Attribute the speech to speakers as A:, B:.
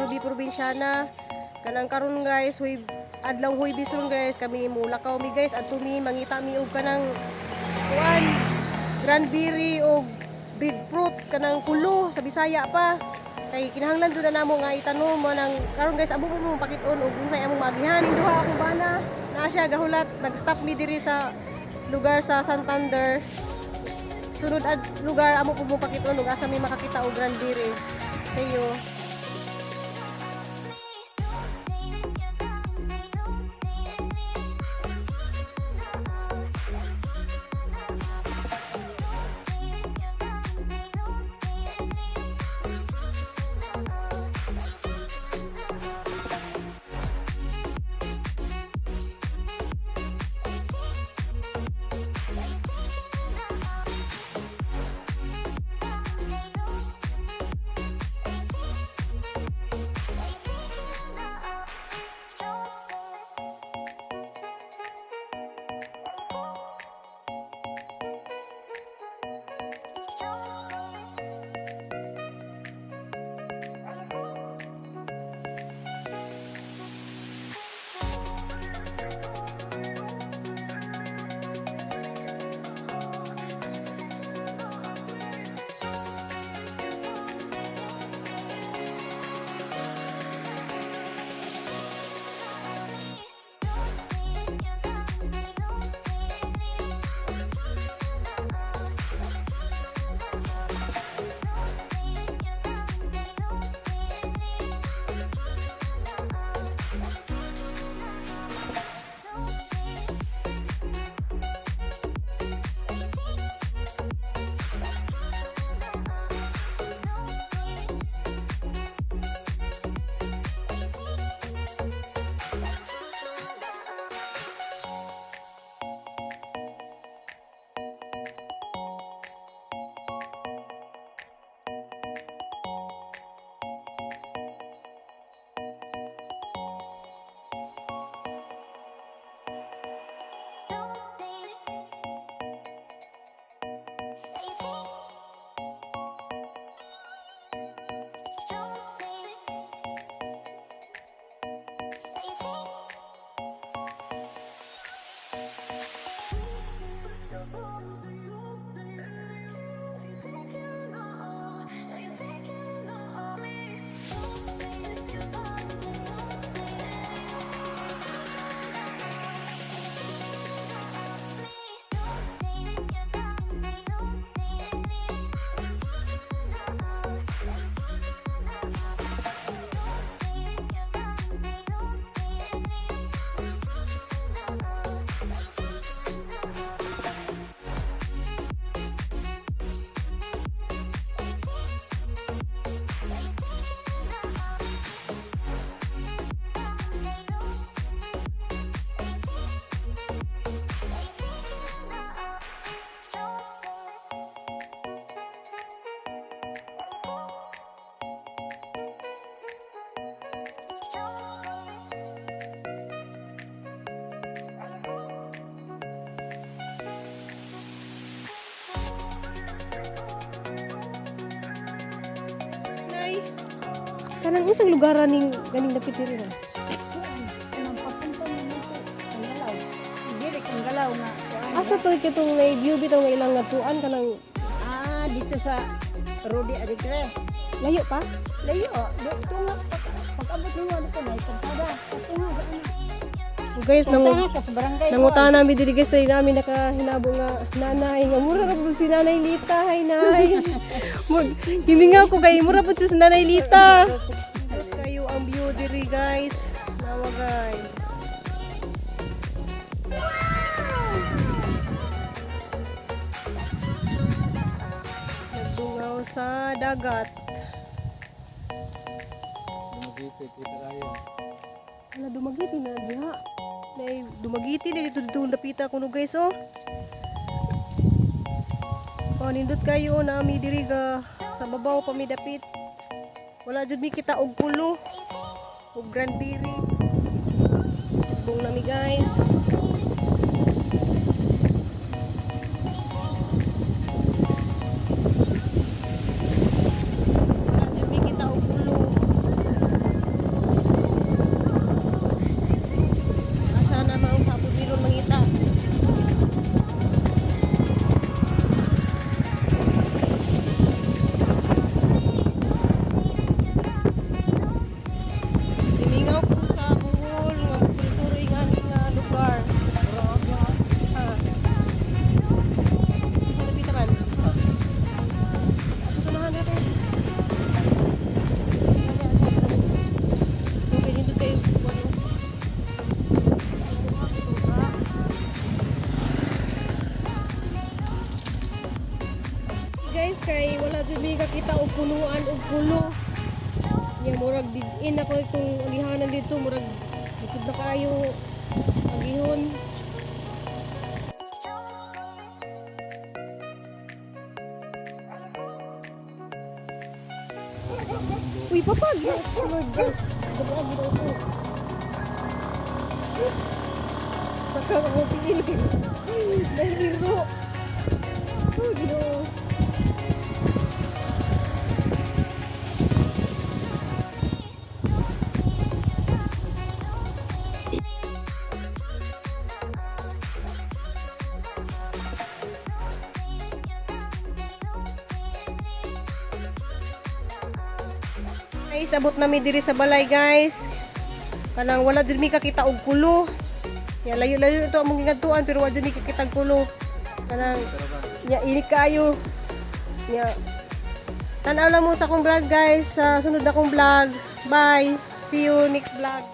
A: Ruby Probinsyana. Kanang karon guys, huy adlaw Huwebes ron guys, kami mulakaw mi guys, adto mi mangita mi og kanang kuan, cranberry og breadfruit, kanang kulo sa Bisaya pa. Kay kinahanglan jud na namo nga itanom mo nang karon guys, amo mo pakit-on og unsay among maagihan. Induha akong bana. Naa siya gahulat, nag-stop mi diri sa lugar sa Santander. Sunod ad lugar amo po mo pakit-on ug asa mi makakita og cranberry. See you. Nay, kanang unsang lugar ning ganing dapit diri na?
B: Kanang papunta mo nito, ang galaw. Diri kang galaw nga kuan.
A: Asa to kitong may view bitaw nga ilang ngatuan kanang
B: Ah, dito sa Rodi Adikre.
A: Layo pa?
B: Layo, do tunga pag abot nimo dito na kalsada. Tunga sa ano.
A: Guys,
B: Nang
A: nang
B: ka sa barangay.
A: Nangutana mi diri guys, dahil namin nakahinabo nga nanay nga mura ra pud si Nanay Lita. Hi nay. Gimingaw ko kay mura pud si Nanay Lita. Kayo ang view diri guys. Nawa guys. Nagdungaw sa dagat.
C: Dumagiti, kita kayo.
A: Ala, Dumaguete na diha. Nay, Dumaguete na dito dito napita kuno guys oh. Oh, nindot kayo na mi diri ga sa babaw pa mi dapit. Wala jud mi kita og pulo og cranberry. Bung nami guys. Wala jud mi kita og pulo. Guys, kay wala jud mi kakita og punuan og kulo. Nya murag in ako itong agihanan dito, murag lisod na kaayo agihon. Uy, papa, ginoo ko, Lord guys. Gabi, ginoo ko. Saka ako tiil kay nahiro. Oh, ginoo. Guys, abot nami diri sa balay, guys. Kanang wala jud mi kakita og kulo. Ya layo-layo to among gigadtuan pero wala jud mi kakita og kulo. Kanang ya init kaayo. Ya. Tan-aw lang mo sa akong vlog, guys, sa sunod na akong vlog. Bye. See you next vlog.